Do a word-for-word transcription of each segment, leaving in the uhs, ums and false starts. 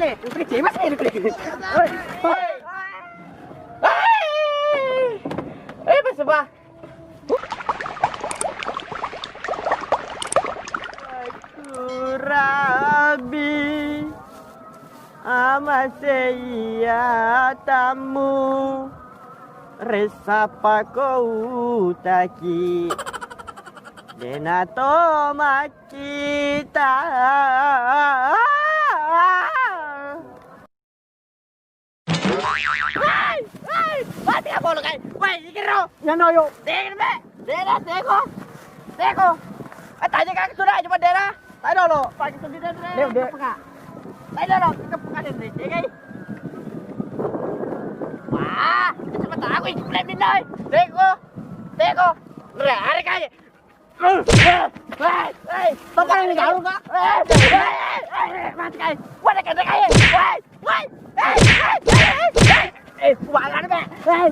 Eh, kecewa saya, kecewa. Oi, oi. Eh, apa sebab? Kurabi ama seiya tamu resapa ko utaki dena to makkita. Woi, woi, mati ka polo kai. Woi, ikiro. Nyano yo. Dek, be. Dek, dek, deko. Deko. Eh, tanya ka sudah, cuma dera. Tanya dulu. Pakai tu dia, dera. Dek, dek. Apa ka? Tanya dulu, kita buka deh, dek, dek, kai. Wah, kita cuma tahu itu boleh pindah. Deko. Deko. Lari kai. Hei, hei, hei, mati kai. Wah, dekat, dekat, hei. Woi, woi. Hei, hei, hei, hei, hei. Eh, wah, ada, Mbak. Hei.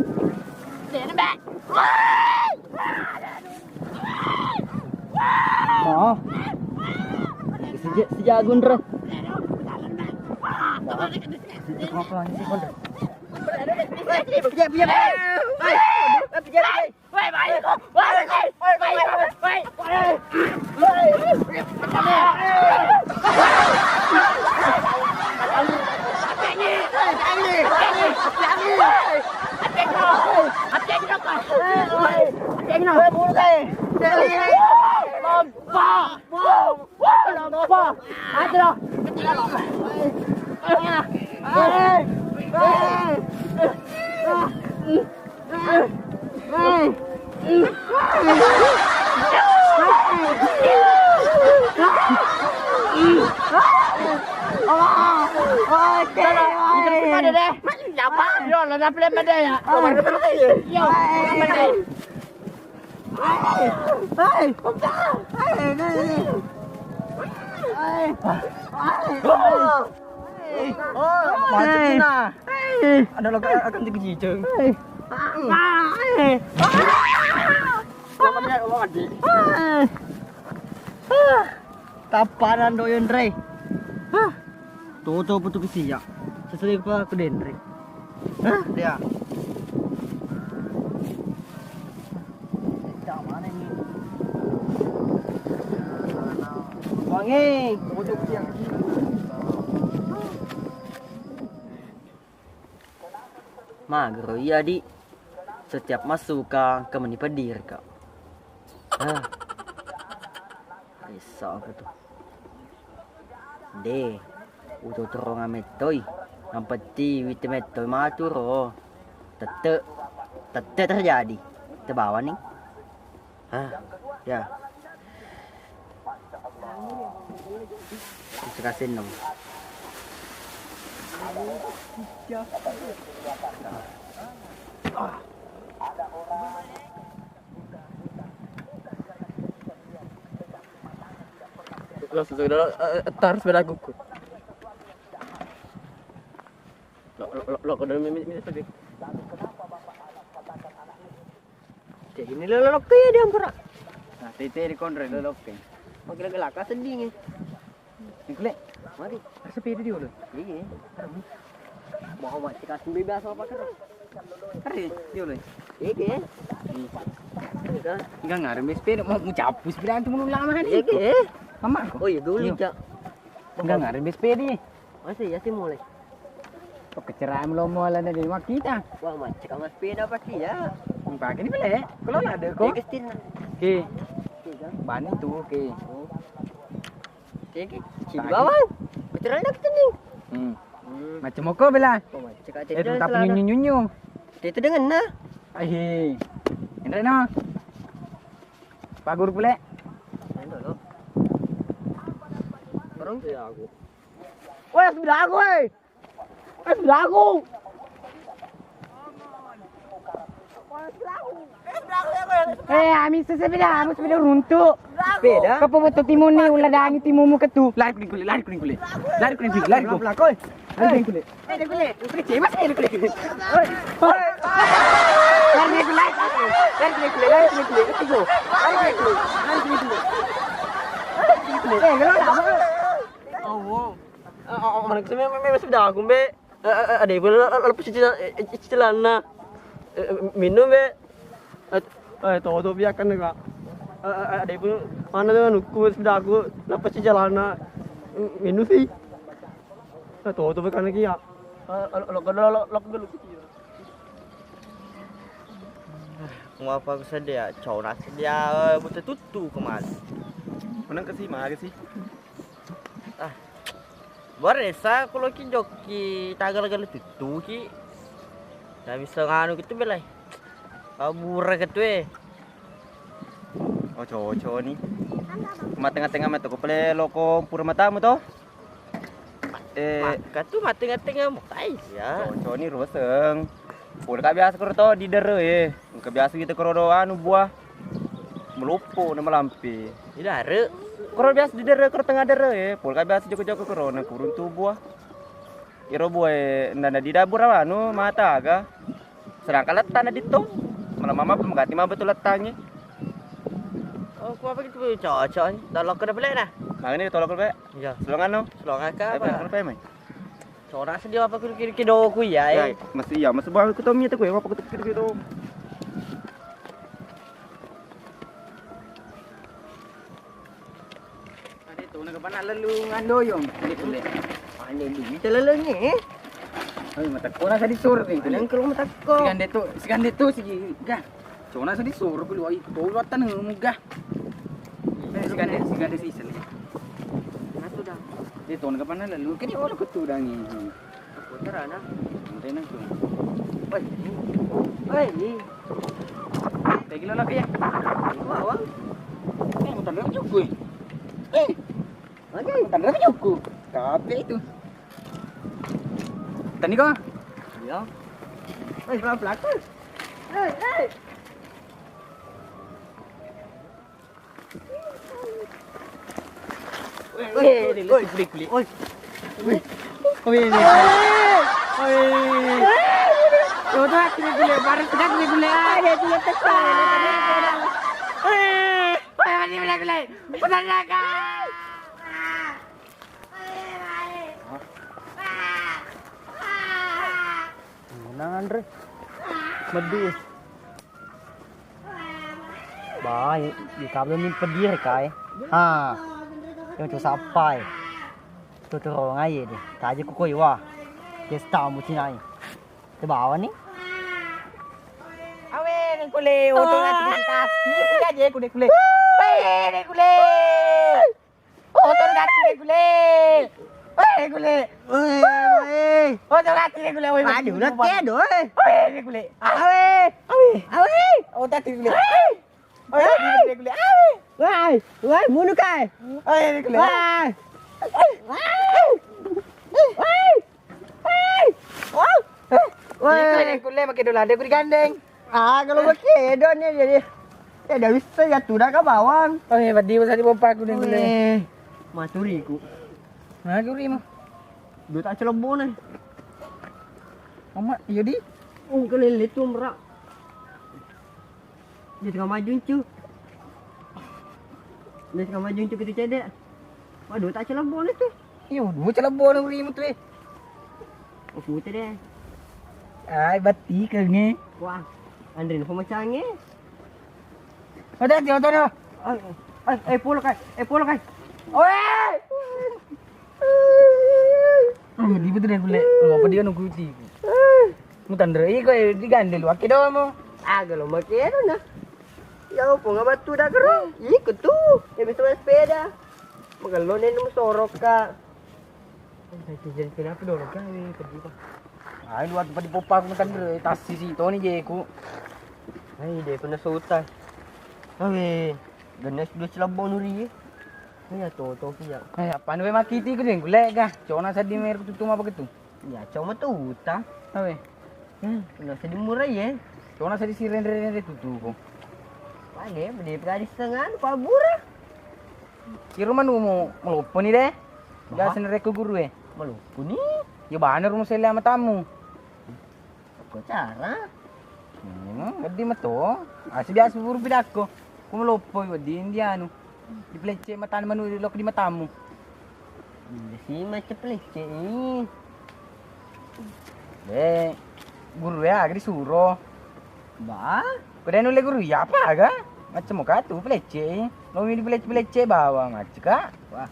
Sini, Mbak. Woi. Oh. Sejak, sejak Gundra. Sejak, sejak, sejak. Hei. Hei, hei, hei. Woi, balik ko. Woi, woi, woi, woi, woi, woi. Lompo. Lompo. Aduh. Pada deh. Siapa? Yo, lo dapet pada ya. Yo, pada deh. Macet na. Ada lo akan dikejijeng. Tapanan doyon, Rei. Toto putu kesiya. Sesuai apa aku denre. Hah? Dia. Wangi. Magero iya, Di. Setiap massuka engka meni peddiri ka. Ah. Ressa aku tu. De, utotorongang mettoi. Yang penting wite mettoi maturo. Tette, tette terjadi. Tebawani. Ah, ya. Sekasin dong. Langsung sudah, eh, eh, taruh sepeda kuku. Lo, lo, lo, lo, kau dalam minta tadi. Kayak gini lo, lo, lo, kayak dia, Ampura. Nah, tete di konre, lo, lo, kayak. Makin gelak, sedih nih. Ini kulit. Mati. Sepeda dia, lo. Iya. Mau mati kasih biasa apa, Kak? Kare, yo le. Ege. Enggak ngarep sepeda, mau, mau capus sepeda antum lama hari. Ege. Mama aku. Oh iya, dulu, Cak. Enggak ngarep sepeda. Masih ya sih mulai. Kok kecerahan lo mau lana di rumah kita. Wah, macet sama sepeda pasti ya. Pakai ini boleh. Kalau ada kok. Ege, stin. Oke. Oke, kan? Bani tuh, oke. Oh. Oke, oke. Sini bawang. Kecerahan kita nih. Hmm. Hmm. Macam moko bela. Oh, macet, Kak. Eh, tetap nyunyu-nyunyu. Itu dengan nah. Ahi. Enre no. Pagur pule. Barang ya aku. Woi, sudah aku, woi. Eh, sudah aku. Eh, ami sepeda, ami sepeda runtuh. Sepeda? Kapo foto timun nih, ulah dangi timunmu ketu. Lari kuning kulit, lari kuning kulit. Lari kuning kulit, lari kuning kulit. Lari kuning kulit. Eh, kuning kulit. Kuning kulit, mas, eh, kuning kulit. Oi. Oi. Lari kuning kulit, lari kuning kulit. Lari kuning kulit, lari kuning kulit. Lari kuning kulit. Lari kuning kulit. Lari kuning kulit. Eh, kenapa? Oh, wow. Mana kesini, mana kesini aku, Mbak. Ada ibu lepas cicilan, cicilanna. Minum, Mbak. Eh, toto biarkan, Kak. Ada ibu mana tuh, nukku sudah aku lepas cicilanna. Minum sih. Toto biarkan lagi ya. Lo lo lo lo lo. Muapa ku sedia, cona sedia, buta tuttu kemana? Menang ke sih, mari sih. Ah, baresa kalau ki jokki tagal-tagal tuttu ki. Nggak bisa nganu gitu belai. Kabur gitu eh. Oh, cocok nih. Matengah-tengah metu ko pele loko pura matamu toh. Eh, maka tu matengah-tengah mukai ya. Cocok ni ruseng. Pura ka biasa koro to di dere eh. Engka biasa kita koro do anu buah. Melopo na melampe. Di dare. Koro biasa di dere koro tengah dere eh. Pura ka biasa joko-joko koro na kurung tu buah. Iro buah eh, nana di dapur anu mata aga. Sedangkan lettana ditto. Malah mama pemegati mama betul lettangi. Oh, ku apa gitu cocok. Tolok ke beli nah. Mangani tolok ke beli. Iya. Selongan no. Selongan ke apa? Tolok ke beli. Cora sedia apa kiri-kiri kido ku ya eh. Mas iya, mas bang ku tommy itu ku ya apa ku kiri-kiri do. Ada itu nak apa nak lalu ngandoyong. Ini boleh. Ada di kita lalu ni. Oh, mata kona tadi sur ni. Ada kalau mata ko. Sigande tu, sigande tu sigi. Gah. Cona seddi soro ku liwai tolo attanengemu ga. Eh, sigande, sigande siseng. Natu dang. Dia tona kapan lalu kini olo ketudangi. Aku terana. Entena tu. Woi. Woi. Tegi lo nak ya. Bawang. Eh, mutan dalam juga. Eh. Oke. Mutan dalam juga. Kape itu. Tani ko? Iya. Eh, pelan-pelan. Eh, eh. Woi, woi, woi. Woi. Woi. Woi. Woi. Yo tuh aku ni gule, baru tegak ni gule. Ada gule tekan. Eh. Woi, mati gule gule. Pesan neraka. Menang Andre. Meddu. Baik, di kabel ni pedir kai. Ha. Yang tu sapai. Tu tu rongai deh. Taja ku koi wah. Kesta mucinai. Te bawa ni. Awe ni kule, oto ngati tas. Iya aja kule kule. Weh, ni kule. Oto ngati ni kule. Weh, kule. Weh, weh. Oto ngati ni kule, weh. Aduh, nak kedo, eh. Weh, ni kule. Awe. Awe. Awe. Oto ngati ni kule. Weh. Weh, ni kule, kule. Awe. Weh, weh, munu kai. Weh, ni kule. Weh. Weh. Weh. Woi. Woi. Iko yang kulle make dola de ku digandeng. Ah, kalau make do ni jadi. Ya udah bisa ya tuh dah ke bawang. Oh, ya badi masa di pompa aku ni kulle. Maturiku. Maturi mah. Duit tak celebon eh. Mama, iya di. Oh, kelele tuh merak. Dia tengah maju cu. Dia tengah maju cu kita cedek. Waduh, tak celebon itu. Iya, waduh, celebon urimu tu eh. Oh, putar deh. Ai, bati kenge. Wah, Andre no pemecange. Ada di otono. Ai, ai, eh, polo kai, eh, polo kai. Oi! Oh, di betul deh, kulle. Mau apa dia nunggu di? Mutanre iko digandeng lu akkedomo. Aga lo makero na. Ya opo nga battu da kero. Iko tu. Ya bisa sepeda. Magello nenu musorokka. Jadi kenapa dorong gawe pergi pak. Ai luat padi popa aku mutanre tasi si toni jeku. Ai de pernah suta. Awe. Genes dua celebon uri. Iya toto ya. Eh apa nu makiti ku deng gulek ga. Cona sadi mer tutu apa gitu. Ya cuma tuta. Awe. Hmm, nggak usah dimurah ya. Cona sadi sirenre-renre tutuko. Pane, beli pegadi setengah, pabura. Kiro manu mau melupo ni deh. Biasa nereko guru eh. Melupo ni. Ya bana rumah sele sama tamu. Ko cara? Hmm, wedi meto. Asi biasa buru pidakko. Ku melupo wedi indianu. Di pelece mata manu di lok di matamu. Iya si macca pelecce i. Eh, guru ya, aga disuro. Ba? Ko de' nulle guru ya apa aga? Macca moka tu pelecce i. Lo mi pelecce-pelecce bawang macca ka. Wah,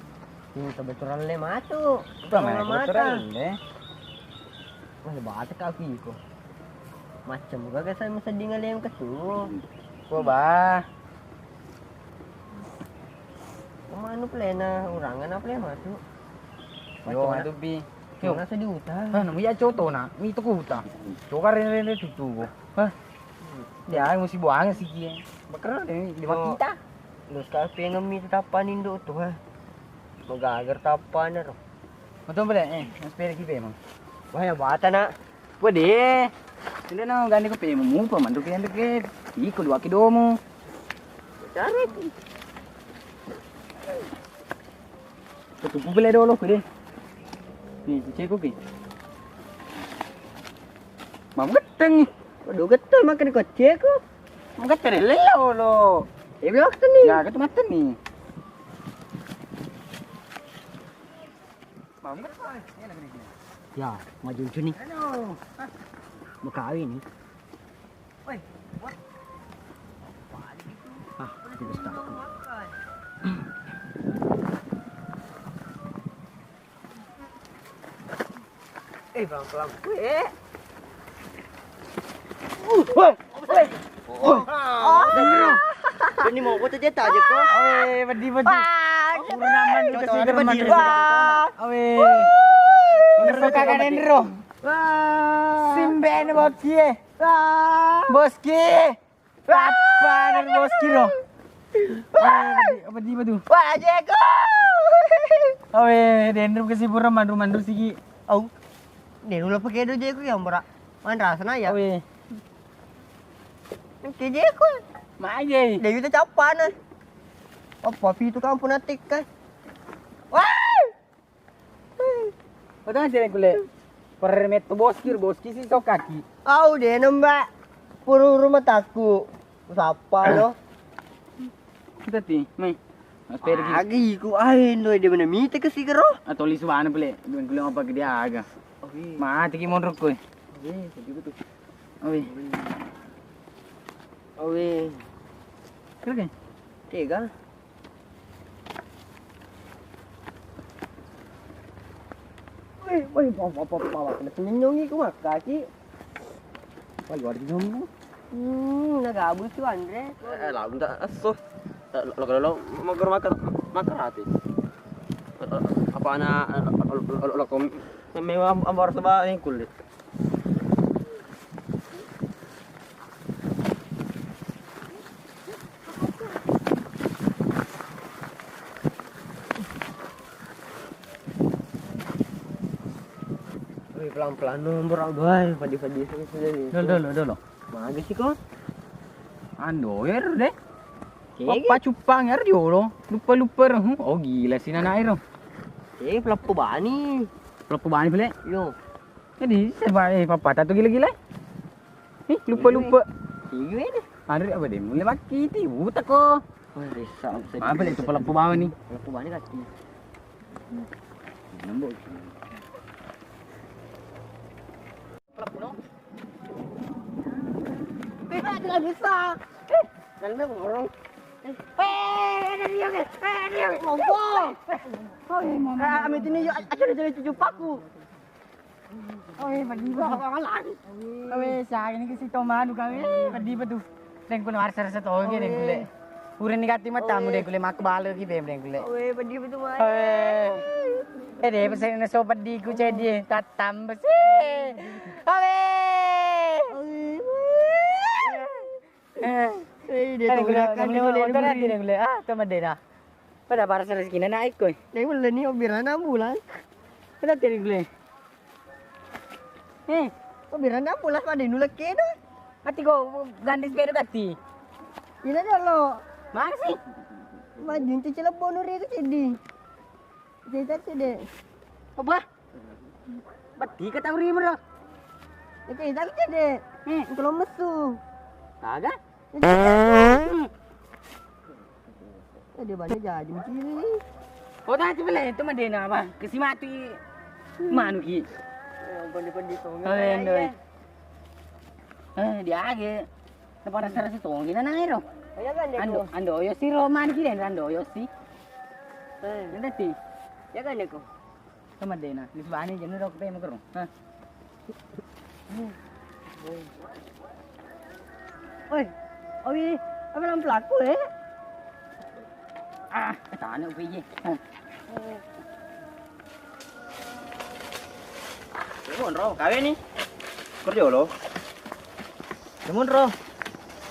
ini kebetulan le matu. Bukan main kebetulan le. Wah, bate ka piko. Macam gaga sama seding alem ketu. Ko ba. Manu plena urangan apa le matu. Yo, matu bi. Yo. Mana sedih utang. Ah, namu ya coto na, mi to kuta. Coka rene-rene tutu ko. Hah? Ya, musi buang sih kie. Bakar de' di mati ta. Terus ka pengen mi tetapan indo tu ha. Magagar tapan ro. Betul boleh, eh, mas pere ki pemang. Wah, ya bata na. Wede. Tidak na gandeng ko pemang mupa mandu ke ande ke. Iko dua kidomu. Cara ki. Ketupu bele dolo ko de'. Ni, ceko ki. Mam geteng. Waduh, geteng makan ko ceko. Mam geteng lele olo. Eh, blok ni. Ya, ketu maten ni. Ya, maju ni. Mau kawin ni. Ah, tidak tahu. Eh, pelan-pelan. Eh. Uh, woi, woi. Oh. Ini mau foto cetak aja kok. Awe, pedih, pedih. Wah, purnaman itu sih, pedih. Wah. Awe. Bener kagak dendro. Wah. Simben boski. Wah. Boski. Apa dari boski ro? Awe, pedih, pedih, pedih. Wah, jeko. Awe, dendro ke si pura mandu-mandu sigi. Au. Dendro lo pakai do jeko ya, mbora. Man rasa na ya. Awe. Oke, jeko. Maje. Dewi itu capana. Apa pi itu kampung atik kan? Wah! Betul sih kule. Permet tu boski, boski sih sokaki. Au de nembak. Puru rumah taku. Sapa lo? Kita ti, mai. Mas pergi. Agi ku ain do de mana mite ke si kero. Atau lisu bana pele. Dengan kule apa gede aga. Oke. Mati ki monrok koi. Oke, sedih betul. Awe. Awe. Kira kan? Tega. Woi, woi, bawa, bawa, bawa, bawa. Kena penyenyongi ku maka ki. Wah, luar biasa. Hmm, nagabu tu Andre. Eh, lah, enggak, esso. Eh, lo, lo, lo, lo, mager makan, makan rati. Eh, eh, apa anak, eh, lo, lo, lo, lo, kom-, mewah, ambar sebab yang kulit. Wih, pelan-pelan dong, bro. Wah, padi-padi sudah nih. Dulu, dulu, dulu. Magi sih kok? Ando, er deh. Cege. Apa cupang er diolo. Lupa-lupa roh. Oh, gila sih anak er. Eh, peleppo bani. Peleppo bani pele. Yo. Jadi, saya, eh, papa tatu gila-gila. Ih, lupa-lupa. Iya, iya. Anre apa deh? Mulai makkiti, buta ko. Wah, desa. Apa itu peleppo bawah nih? Peleppo bani kaki. Nembok. Peleppo no. Eh, tidak bisa. Eh, dan dia ngorong. Eh, eh, ada dia, eh, ada dia, ngomong. Oh, iya, mama. Ah, amit ini yuk, aja jadi cucu paku. Oe, peddi pa. Awe, sa ini ke si Tomanu kawe, peddi pa tu. Deng kule marsa-rasa to ge deng kule. Pura ni kati matamu deng kule, makkubale ki bem deng kule. Oe, peddi pa tu, Mai. Oe. Eh, de pesen so peddi ku cedi, tatam besi. Oe. Oe. Eh, de to gerakan ni le. Deng kule, ah, to medde dah. Pada para rezekina naik koi. Deng kule ni obirana bulan. Pada tadi kule. Eh, kok beranda pulas pada nulekke do? Ati ko gandeng sepeda tadi. Ina dolo. Mana sih? Majun cuci lebo nuri itu cedi. Cerita cede. Apa? Beti ke tahu rimro. Itu itu cede. Eh, kalau mesu. Kagak. Ada banyak jadi menciri. Oh, tadi pale itu madena apa? Kasi mati manuki. Eh, kondi-kondi to. Oh, iya, iya. Eh, dia age. Pada sarasi tongi na nairo. Iya kan, Deko? Ando, ando yo si Roman ki den, ando yo si. Eh. Nanti. Iya kan, Deko? Sama dena. Di sebani jenuh dok teh makro. Hah? Oi, awi, awi lam pelaku, eh? Ah, tane upi je. Monro, kawe ni. Kerja lo. Monro.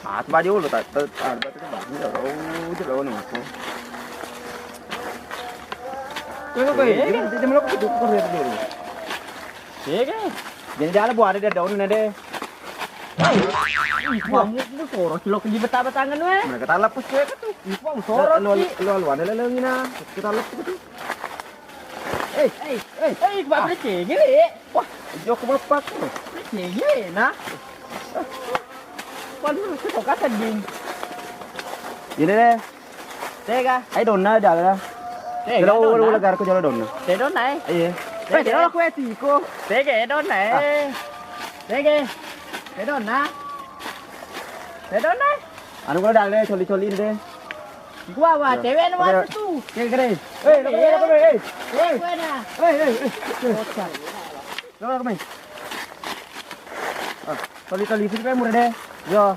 Ah, tu baju lo tak tak tak tak tak tak. Oh, jelo ni aku. Tengok kau, eh, dia dia melok tu kerja dulu. Iya kan? Jadi dia buat dia daun ni deh. Wah, mu mu soro cilok di beta-betangan we. Mereka tak lepas cuy tu. Wah, mu soro. Lu lu lu ada lelengina. Kita lepas tu. Eh, eh, eh, eh, kebab leceh gile. Wah, jok melepak tu. Leceh gile nah. Waduh, itu kok sedih. Ini deh. Tega. Ai donna jala. Tega. Jala donna. Ulah garku jala donna. Te donna eh. Iya. Tega. Jala aku etiko. Tega donna eh. Tega. Te donna. Te donna. Anu kula dale coli-coli deh. Gua wa cewek nu waktu tu. Kere kere. Eh, lo kere, lo kere, eh. Eh, gue na. Eh, eh, eh. Bocah. Lo kere. Ah, tali-tali sini kayak murah deh. Yo.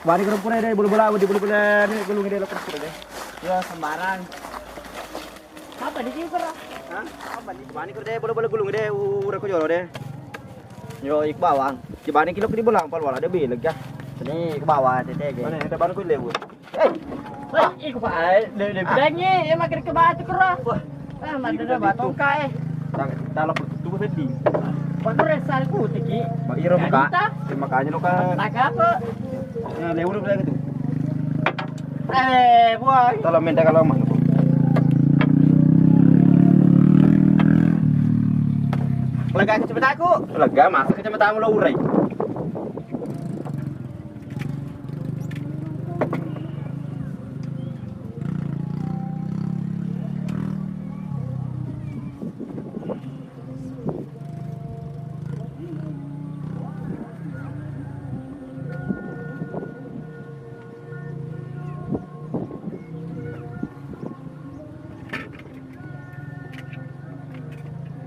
Bani kerempure deh, bola-bola, di bola-bola ni gulung deh lo kerempure deh. Yo, sembarang. Apa di sini, Bro? Hah? Apa di? Bani kere deh, bola-bola gulung deh, ura ko jolo deh. Yo, ik bawang. Di bani kilo ke di bola, pal wala deh bilang ya. Sini ke bawah, tete ge. Mana ada bani ku lewu. Eh, wah, iku Pak, eh, de de bilangngi, eh, makin ke batu kero. Wah, ah, mantap dah batu ka eh. Dalam pertutup sedih. Pak kero salku tiki. Mak iro maka. Makanya lo ka. Tak apa. Ya, lewu lo bilang itu. Eh, buah. Tolong minta kalau mah. Lega kecamatan aku. Lega masa kecamatan lo urai.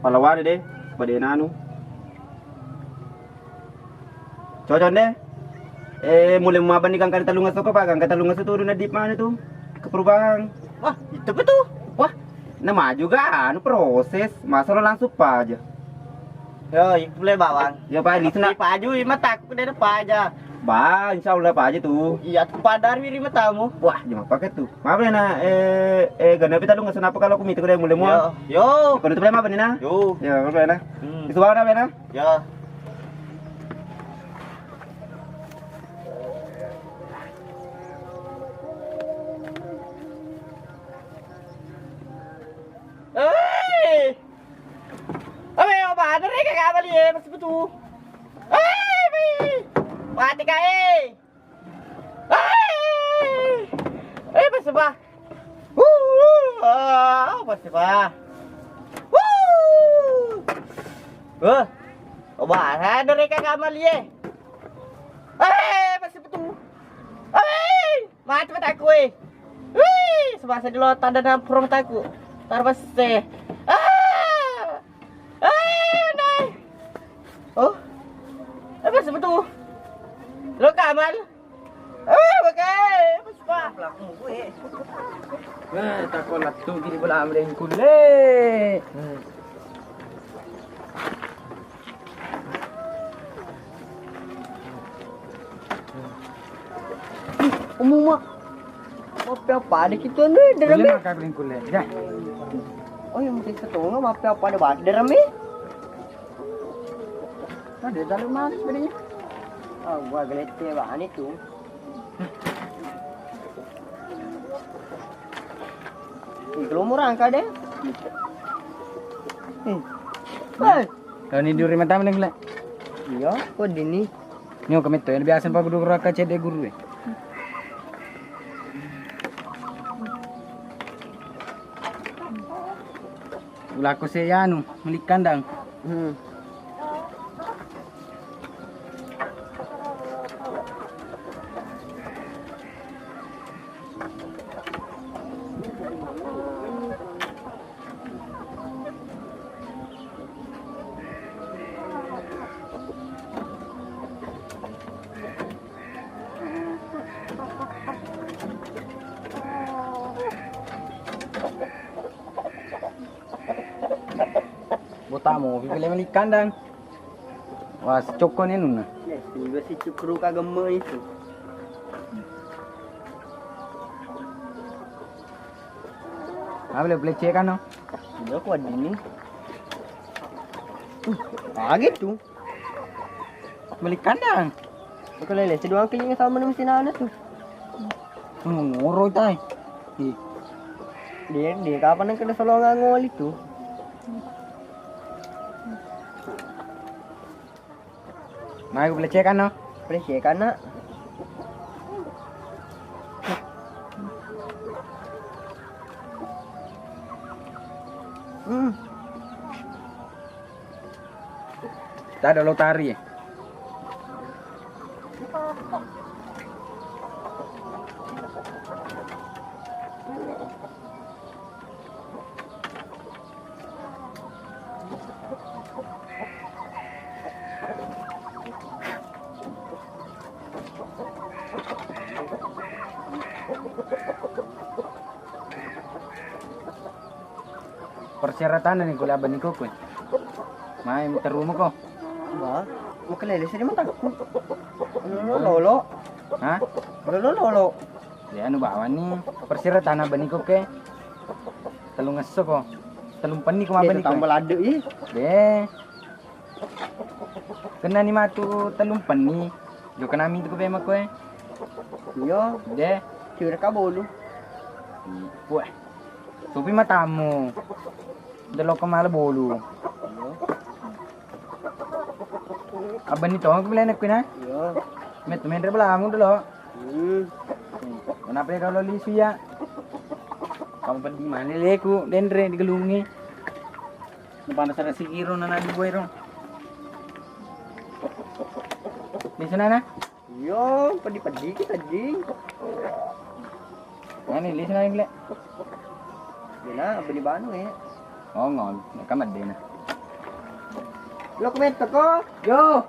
Palawane de, pada nanu. Cocok deh. Eh, mulai mabani gangka talunga soko, Pak. Gangka talunga soko tu udah nadip mana tu? Ke perubahan. Wah, itu betul. Wah, nama juga anu proses. Masa lo langsung pa aja. Yo, iku le bawang. Ya, Pak, ini Pak Aju, ima takku de pa aja. Ba, insya Allah pa aja tu. Iya, tu padar wiri matamu. Wah, jema pakai tu. Maaf ya, nah. Eh, eh, gana pita lu nggak senapa kalau aku minta ke dia mulai mua. Yo, yo. Kono tu boleh maaf ni, nah. Yo. Ya, maaf ya, nah. Hmm. Itu bawa apa, nah? Ya. Hei! Awe, o bana re, kagak bali, eh, masih betul. Hei, bi! Mati kah, eh? Hei! Eh, masih bah. Wuh, ah, masih bah. Wuh! Eh, o bana re, kagak bali, eh? Eh, masih betul. Hei! Mati mataku, eh. Wih, semasa di luar tanda nampur mataku. Tar bese. Ah! Ah, nai. Oh. Apa sebetulnya? Lo kamal. Ah, pakai. Apa suka? Pelaku gue. Nah, tak kolat tuh gini bola amreng kule. Hmm. Ih, umuma. Mappe apa ada gitu anu, dalam. Kulle maka kuling kulle. Dah. Oh, yang mesti setonga mappe apa ada bas dalam eh? Ada dalam manis bedanya. Ah, gua gelete bani tu. Ih, kalau murah angka deh. Ih. Hei. Kalau ni di rumah tamu ni, Glek? Iya, kok dini? Ni kami tu yang biasa pak guru raka cedek guru eh. Ulako se anu, meli kandang. Hmm. Botamu, pipile meli kandang. Wah, sicokko ni anunna. Ya, tiba si cukru kagemme itu. Apa le pelecehkan no? Iya, aku ada ini. Uh, kaget tuh. Meli kandang. Aku lele, seduang keliling sama mesin anak tuh. Ngoro tai. Ih. Dia, dia kapan yang kena solongan ngoli tuh? Nah, aku pelecehkan no. Pelecehkan nak. Hmm. Tada lo tari. Persyaratanna ni kula bani kokoi. Mai miterru mako. Wah, makalele sedi matakku. Lolo lolo. Hah? Lolo lolo. Ya anu bawani persyaratanna bani koke. Telung esso ko. Telung penni ko mabani ko. Tambah ladde i. De. Kenani matu telung penni. Jo kenami tu ko bema koe. Iyo. De. Kira ka bolu. Wah. Supi matamu. Deloko mala bolu. Abani tong ko bilene kuina. Iyo. Met menre belamu delo. Hmm. Kenapa ya kalau lisu ya? Kamu peddi mana leku denre digelungi. Napana sana sikiro nana di boy ro. Di sana na? Iyo, peddi-peddi kita di. Mana di sana bile? Dena beli banu ya. Oh ngol, kamu dena. Lo komentar ko? Yo.